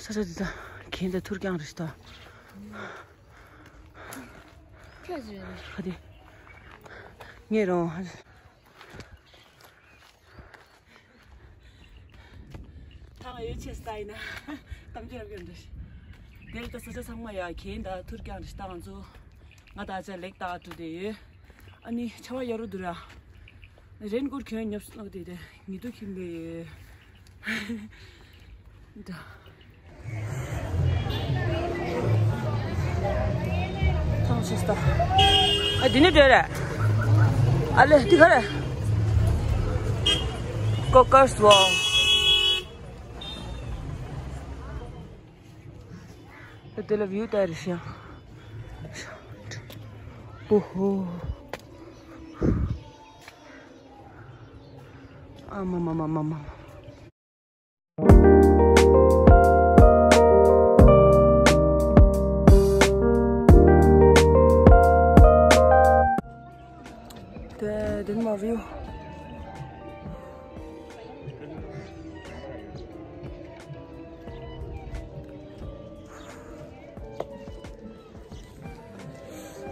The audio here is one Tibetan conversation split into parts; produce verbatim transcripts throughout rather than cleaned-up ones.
ས་ཆ་འདི་ད་གན་ད་ཐུར་རྐྱང་རེད་ཤག་ད། ཁྱོད་ཟེར་རེད། ཧ་དེ། ངས་རང་། ཐང་ཡོད་ཆེ་ས་ཡིན་ན་གཏམ་རྒྱུད་རབ་ཡོད་འདྲ་ཞིག་དེར་ད་ས་ཆ་ཚང་མ་ཡ་གན་ད་ཐུར་རྐྱང་རེད་ཤག་ད་ང་ཚོ། ང་ད་ཆ་ལེགས་ད་འགྲོ་དེ་ཡོད། ཨ་ནི་ཆར་པ་ཡག་རུ་འདུག་ར། རེན་ཀོཊ་གྱོན་ཉོབ་སོང་དེ་དེ་ཉི་དུ་ཁྱིམ་པའི་ཡོད། ད། ཐང་ཆད་ད། ཨ་འདི་ནི་འདྲ་རེད། ཨ་ལེ་འདི་ག་རེད། ཀོ་ཀར་སི་ཝོག་དེ་ལ་བིའུ་ལྟ་རེ་ཤག་ཨོ་ཧོ། ཨ་མ་མ་མ་མ་མ། དེ་དེ་མ་བིའུ།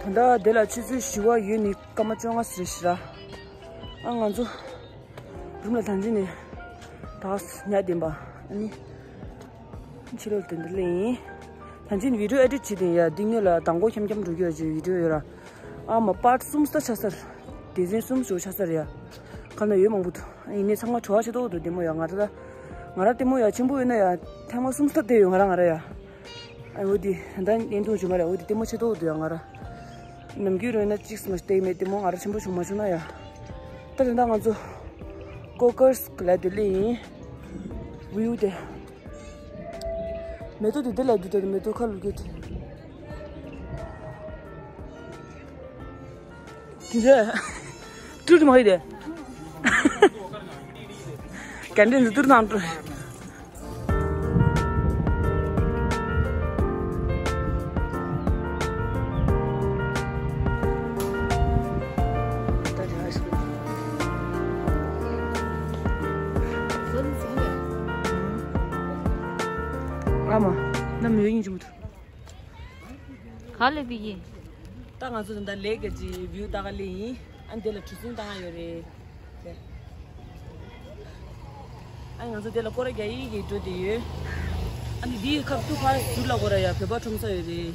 ད་ལྟ་དེ་ལ་ཆུ་ཚོད་བཞི་པ་ཡོད་ནི་སྐར་མ་བཅོ་ལྔ་ཟེར་ཤི་ར། ཨ་ང་ཚོ་རུམ་ལ་ཐང་ཆེན་ནས་ད་ཉལ་བསྡད་པ་ཨ་ནི་ཕྱི་ལོགས་དེ་འདྲ་ལས་ཡིན། ཐང་ཆེན་བི་ཌིའོ་ཨེ་ཌིཊ་བྱེད་དེ་ཡ་འདི་ངེད་ལ་མདང་དགོང་འཁྱམ་འཁྱམ་འགྲོ་གི་ཡོད་ཅེས་བི་ཌིའོ་ཡོད་ར། ཨ་མ་པར་གསུམ་ས་ཆ་སར། སྡེ་ཚན་གསུམ་ཞུ་ཆ་སར་ཡ། ཁ་ན་ཡོད་མང་པོ་འདུག་ཡིན་ནའི་ཚང་མ་བྲོ་བ་ཆེ་ཏོག་འདུག་ལྟད་མོ་ཡ་ང་ར་ད། ང་ར་ལྟད་མོ་ཡ་ཆེན་པོ་ཡོད་ན་ཡ་ཐེངས་མ་གསུམ་ལྟ་བསྡད་ཡོད་ང་ར་ང་ར་ཡ། ཨ་འོ་དེ་ད་བརྙན་ཐུང་བྱུང་མ་རེད། འོ་དེ་ལྟད་མོ་ཆེ་ཏོག་འདུག་ཡ་ང་ར། ནམ་རྒྱུན་རོལ་ན་གཅིག་སུ་མ་ལྟད་མེད་ལྟད་མོ་ང་ར་ཆེན་པོ་བྱུང་མ་བྱུང་ན་ཡ། ད་དེ་འདྲ་ང་ཚོ་ཀོ་ཀར་སི་ལ་དེ་ལས་ཡིན། བིའུ་དེ། མེ་ཏོག་དེ་དེ་ལ་དུ་དེ་མེ་ཏོག་ཁ་ལུ་གེ་དེ། དེ་འདྲ། ཀྲུ་ཀྲུ་མ་ཡི་དེ། གན་དྲིན་འཛི་ཏུར་དང་ཀྲུ། ཨ་མ། ནམ་ཡོད་ཡིན་གྱི་མི་ཐུབ། ག་ལེ་བི་ཡིན། ད་ང་ཚོ་ད་ལྟ་ལེག་གི་ཅི་བིའུ་ལྟ་ག་ལེ་ཡིན། ཨ་འདི་ལ་གྲུ་གཟིངས་བཏང་ཡ་ཡོད་རེད། ཨ་ང་ཚོ་དེ་ལ་སྐོར་ར་རྒྱག་ཡིག་གི་འགྲོ་དེ་ཡོད། ཨ་ནི་འདིའི་ཁབ་ཏུ་ཕར་ཟུར་ལ་སྐོར་ར་ཡ་བོད་པ་ཁྲོམ་ས་ཡོད་རེད།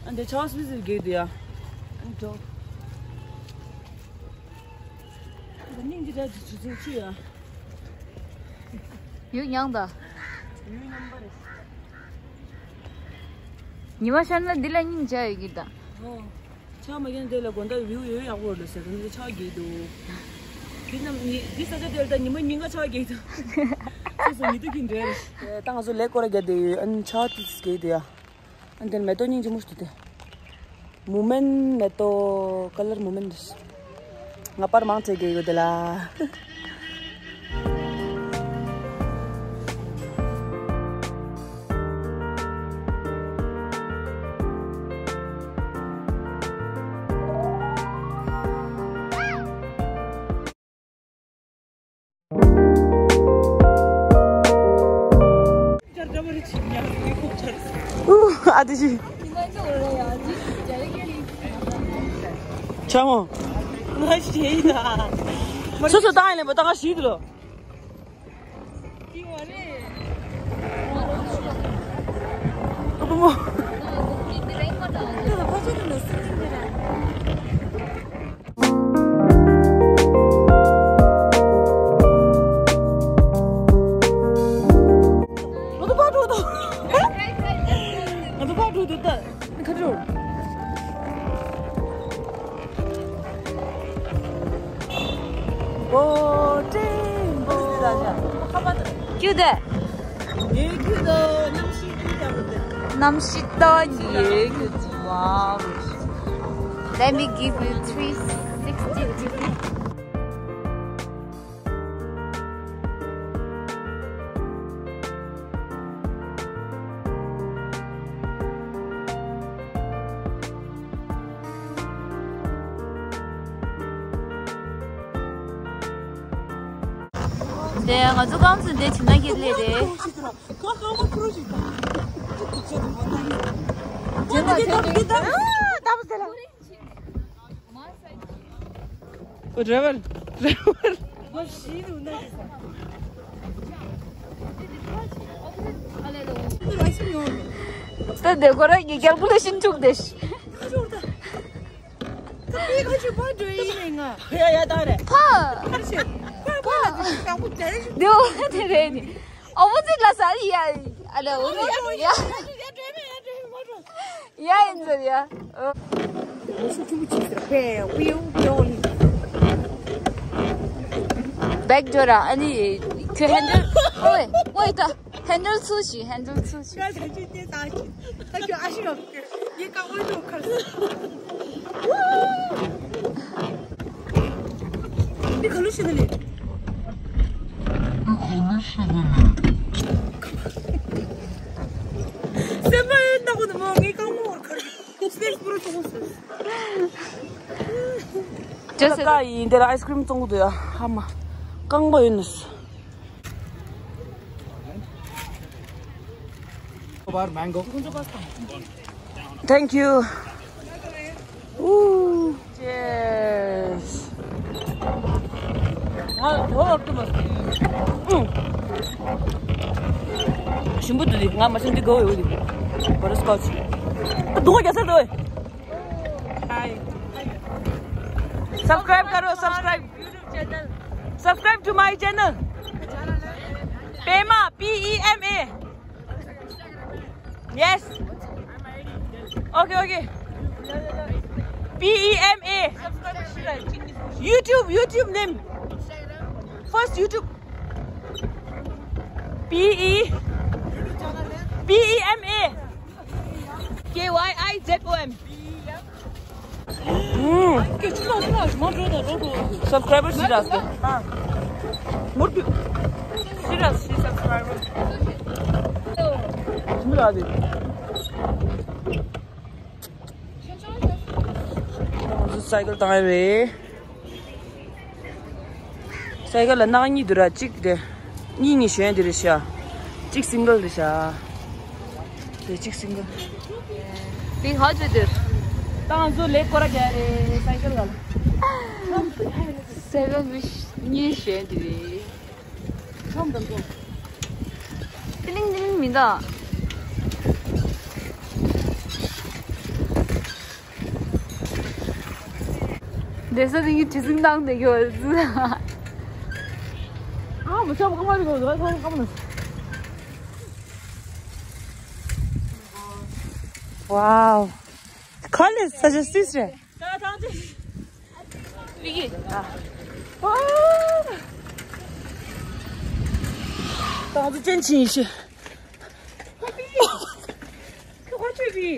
ཨ་འདི་ཆ་སི་སི་གེ་དུ་ཡ། ཨ་འགྲོ། ཨ་སྙིང་རྗེ་ར་གྲུ་གཟིངས་ཆུ་ཡ། ཡུག་མྱངས་ད། ཡུག་མཉམ་པ་རེད། ཉི་མ་ཤར་ན་འདི་ལ་སྙིང་རྗེ་ཡོད་ཀྱི་ད། ཨོ། ཆ་མ་རྒྱན་དེ་ལ་དགོང་དག་བིའུ་ཡོད་ཡག་པོ་རེད་ཟེར་དུས་ཆ་རྒྱས་འདུག་འདི་རྣམས་ཉི་འདི་ས་ཆ་དེ་ལ་ད་ཉི་མ་ཉིན་ག་ཆ་རྒྱས་འདུག་སོ་སོ་ཉི་དུ་གིན་འདྲ་རེད། ད་ང་ཚོ་ལེག་སྐོར་ར་རྒྱག་དེ་ཡོད། ཨ་ནི་ཆ་ཏིས་རྒྱས་འདུག་ཡ། ཨ་འདིར་མེ་ཏོག་སྙིང་རྗེ་མོ་ཞིག་འདུག་སྟེ། མུ་མེན་མེ་ཏོག་ཀ་ལར་མུ་མེན་རེད། ང་པར་མང་ཆེ་གི་ཡོད་དེ་ལ། ཨུ། ཨ་དེ་ཅི། ཆ་མོ། ང་ཞེ་ཡིན་ན། སོ་སོ་བཏང་ཡིན་ལེ་མོ་བཏང་ང་ཞེ་དུ་ལོ། ཨ་བུ་མོ། ང་ཚོ་ཕར་འགྲོ་དང་། ང་ཚོ་ཕར་འགྲོ་དང་ད། ཁ་འགྲོ། ཨོ་ཀྲེན་པོ། ཁ་པར་ད། ཁྱོད་དེ། ངའི་ཁྱོད་ད་གནམ་གཤིས་ཀྱི་ཡག་པོ་དེ། གནམ་གཤིས་ད་ཉེ་གི་ཝའོ། Let me give you three sixty degree. དེ་ང་ཚོ་རྐང་ཚོ་འདི་བྱིན་ན་ཁེ་ལེ་རེད། ཌའི་ཝར། ཌའི་ཝར། ད་དེ་ཁོ་རང་གི་རྒྱལ་པོ་ལ་ཤིན་ཅུག་དེ། ཡ་ཡ་ད་རེད། ཕ། ཕ། དེ་འོ་དེ་རེད་ནི། ཨོ་བོ་ཙི་ལ་ས་ཡ། ཨ་ལ་འོ་ནི་ཡ། ཡ་ཡིན་ཟེར་ཡ། ཨོ། བེག་འགྲོ་ར་ཨ་ནི་ཁྱོད་ཧན་ཌལ། ཨོའི་ཨོའི་ད་ཧན་ཌལ་ཚུ་ཞིག་ཧན་ཌལ་ཚུ་ཞིག་ད་ཁྱོད་ཨ་ཤི་རོགས། ངའི་རྐང་པ་ཡོད་ཁར། འདི་ག་ལུ་ཤི་ན་ལེ། སེམས་པ་ཡོད་ན་གོ་ནི་མོ་ངའི་རྐང་པ་ཡོད་ཁར། སེམས་པ་རུ་ཐོག་སེ། ཅེས་ཀ་ཡིན་དེ་ལ་ཨའི་སི་ཀྲིམ་བཙོང་གི་འདུག་ཡ། ཧ་མ་རྐང་པ་ཡོད་ནི། Thank you. Ooh. Cheers. ཞིམ་པོ་འདུག་ང་མ་ཤེས་འདི་དགའ་བོ་ཡོད་འདུག Butterscotch. ཨ། སྡུག་ག་རྒྱ་སེ་འདུག Hi. Subscribe करो, subscribe. Subscribe to my channel. Pema, P E M A. Yes. Okay, okay. P E M A. YouTube, YouTube name. First YouTube. P E. P E M A. K Y I Z O M. Subscriber serious. Murti serious subscriber. Cycle དང་རེད། སའི་ཀལ་ལ་ནག་གཉིས་འདུག་ར། གཅིག་དེ་གཉིས་གཉིས་ཞོན་དེ་རེད་ཤག་གཅིག་སིང་གལ་རེད་ཤག་དེ་གཅིག་སིང་གལ། Big hot weather. ཏང་ཚོ་ལེགས་སྐོར་ར་རྒྱག་རེད་སའི་ཀལ་ལ། སའི་ཀལ་གཉིས་ཞོན་དེ་རེད། ཁྲོམ་དང་པོ། ཏི་ལིང་ཏི་ལིང་མི་འདུག་བསྡད་ས་དེ་གི་དྲི་ཟིང་བཏང་བསྡད་ཀྱི་ཡོད་ཟི། ཨ་མ་ཆོག་ཁ་མ་རིག་གོ་ཁ་མ་ནོ། Wow. Color such a sister. ཏང་ཙུ་ཅན་ཆིན་ཡེ་ཤེས། ཁོ་ཁོ་ཆོས་པི།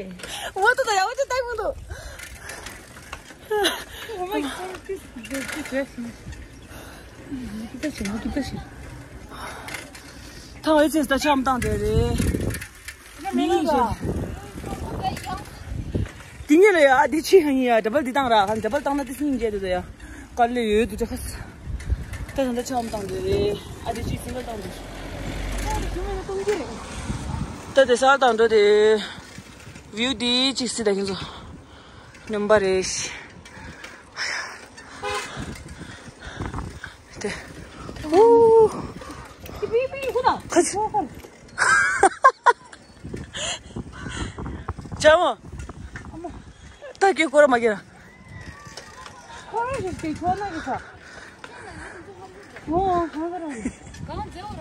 ཝ་ཏུ་ད་ཡ་ཝ་ཏུ་ཏའི་མུ་ཏུ། ཨོ་མའི་གོད། ཏིས་ཏིས་ཏིས་ཏིས། ཏིས་ཏིས་ཏིས། ཏང་ཨེ་ཙེ་ད་ཆམ་བཏང་དེ་རེད། མི་ཡིན་ཞེས། དེ་ཉིད་ལ་ཡ་འདི་ཆི་ཧ་ཡིན་ཡ། ཌ་བལ་འདི་བཏང་ར། ཧ་ཌ་བལ་བཏང་ན་དེ་སྙིང་རྗེ་འདུག་ཡ། དཀའ་ལས་ཡོད་འདུག་ཅག་ད་ད་ད་ཆམ་བཏང་དེ་རེད། ཨ་འདི་ཆི་སིང་གལ་བཏང་འདུག་ད་དེ་སར་བཏང་འགྲོ་དེ། བིའུ་འདི་གཅིག་སྲིད་ད་ཁྱེད་ཚོ། སྣུམ་པ་རེད། དེ། ཨུ། ཁ་ཅིག་ཅག་མོ། ད་ཀྱེ་སྐོར་མ་ཀྱེ་ར། ཁོ་རང་ཞིག་དེ་ཁྱོད་ན་གི་ས། ཨོ་ཨོ་གང་ག་རང་གི། གང་མཛེས་བོ་ར།